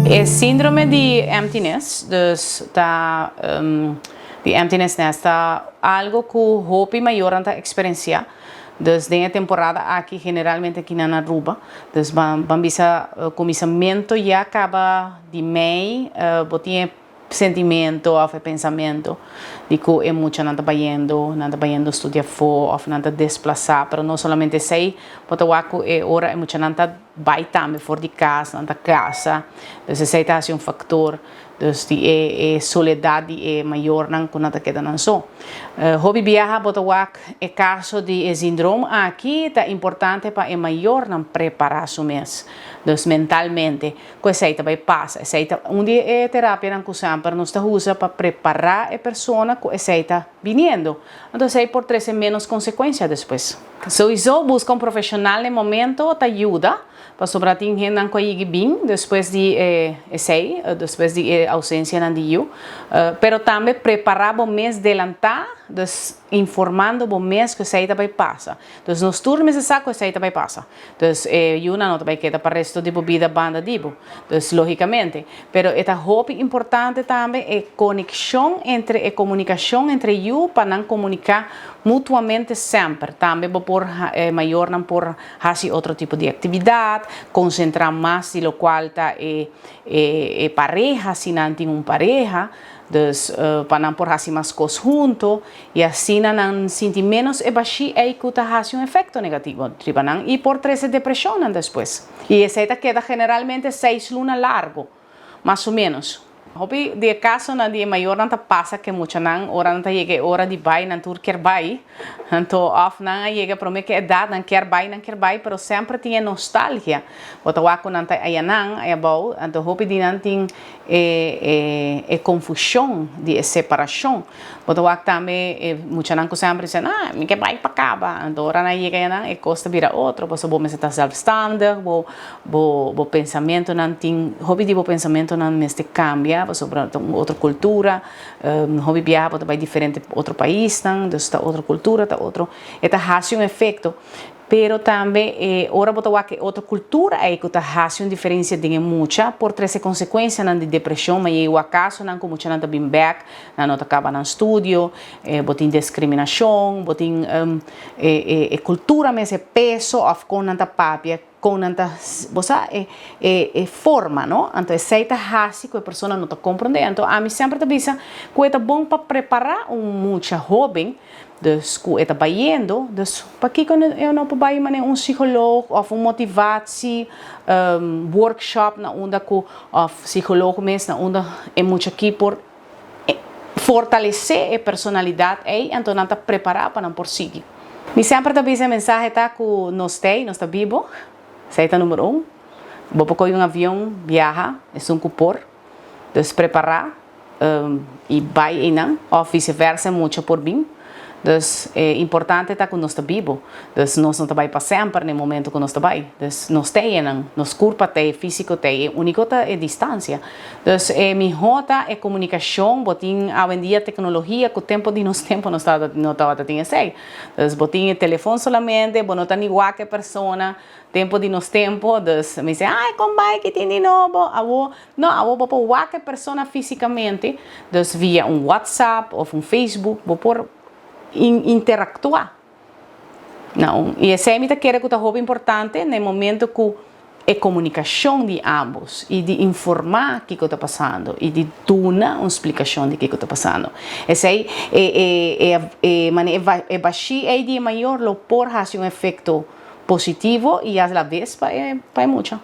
E síndrome di emptiness, dus ta di emptiness nest ta algo ku hopi mayornan ta eksperensiá. Dus den e temporada aki generalmente aki na Aruba. Dus ban bisa kuminsamentu ya kaba di mei, bo tin e sentimento òf e pensamentu di ku e muchanan ta bayendo, nan ta bayendo studia afó òf nan ta desplasá. Pero no solamente esei, bo ta wak ku e ora e muchanan ta bai tambe for di kas, nan ta kasa. Dus esei ta hasi un faktor dus di e soledat di e mayornan ku nan ta keda nan so. Hopi biaha bo ta wak e kaso di e sindrom aki, ta importante pa e mayornan prepará su mes, dus mentalmente, ku esei ta bai pasa. Esei ta un di e terapianan ku semper nos ta usa pa prepará e persona ku esei ta biniendo. Anto esei por trese ménos konsekuensia despues. Souiso buska un profeshonal na e momento ta yuda, pasobra tin hendenan ku a yegi bin despues di e esei, despues di e ousensianan di yu. Pero tambe prepará bo mes delantá, dus informando bo mes ku esei ta bai pasa. Dus nos tur mester sa ku esei ta bai pasa. Dus e yunan no ta bai keda pa resto di bo bida banda di bo. Dus lógikamente. Pero e ta hopi importante tambe e konekshon entre e komunikashon entre yu pa nan komuniká mutuamente semper. Tambe bo por e mayornan por hasi otro tipo di aktividat, konsentrá mas di lokual ta e e pareha si nan tin un pareha. Dus pa nan por hasi mas kos hunto i asina nan sinti ménos e bashí ei ku ta hasi un efekto negativo riba nan i por trese depreshonnan despues. I esei ta keda generalmente 6 luna largu, mas o ménos. Hopi di e kasonan di e mayornan ta pasa ku muchanan ora nan ta yega e ora di bai, nan tur kier bai. Anto òf nan a yega promé ku edat, nan kier bai, nan kier bai, pero semper tin e nostalgia. Bo ta wak ku nan ta ayanan, ayabou, anto hopi di nan tin e konfushon di e separashon. Bo ta wak tambe e muchanan ku semper dicen, "Ah, mi ke bai pa kaba." Anto ora nan yega ayanan e kos ta bira otro, pasobra bo mester ta zelfstandig, bo pensamentonan tin, hopi di bo pensamentonan mester kambia, pasobra ta un otro kultura, hopi biaha bo ta bai diferente otro paisnan, dus ta otro kultura, ta otro, e ta hasi un efekto. Pero tambe ora bo ta wak e otro kultura ei ku ta hasi un diferensia den e mucha, por trese konsekuensianan di depreshon, ma yega kasonan ku muchanan ta bin bèk, nan no ta kaba nan studio, bo tin diskriminashon, bo tin e kultura mes, e peso òf kon nan ta papia, kon nan ta, bo sa, e forma, no? Anto esei ta hasi ku e persona no ta komprondé. Anto ami semper ta bisa ku e ta bon pa prepará un mucha hóben, dus ku e ta bayendo, dus pakiko e no por bai manera un psikólogo òf un motivatie workshop na unda ku òf psikólogo mes na unda e mucha aki por fortalesé e personalidat ei, anto nan ta prepará pa nan por sigui. Mi semper ta bisa e mensahe ta ku nos t'ei, nos ta bibu, esei ta number 1. Bo por kohe un avion, biaha, esun ku por, dus prepará i bai einan, òf viceversa mucha por bin. Dus e importante ta ku nos ta bibu. Dus nos no ta bai pa semper na e momento ku nos ta bai. Dus nos t'ei einan, nos kurpa t'ei, físiko t'ei, e úniko ta e distansia. Dus e mihó ta e komunikashon, bo tin awendia teknologia ku tempu di nos tempu nos tabata no tabata tin esei. Dus bo tin e telefòn solamente, bo no ta ni wak e persona, tempu di nos tempu, dus mi si, "Ai, kon bai ki tin di nobo?" Awo, no, awo bo por wak e persona físikamente, dus via un WhatsApp òf un Facebook, bo por interaktuá. No, i esei mi ta kere ku ta hopi importante na e momento ku e komunikashon di ambos i di informá kiko ta pasando i di duna un splikashon di kiko ta pasando. Esei e manera e bashí ei di e mayor lo por hasi un efekto positivo i a la bes pa e mucha.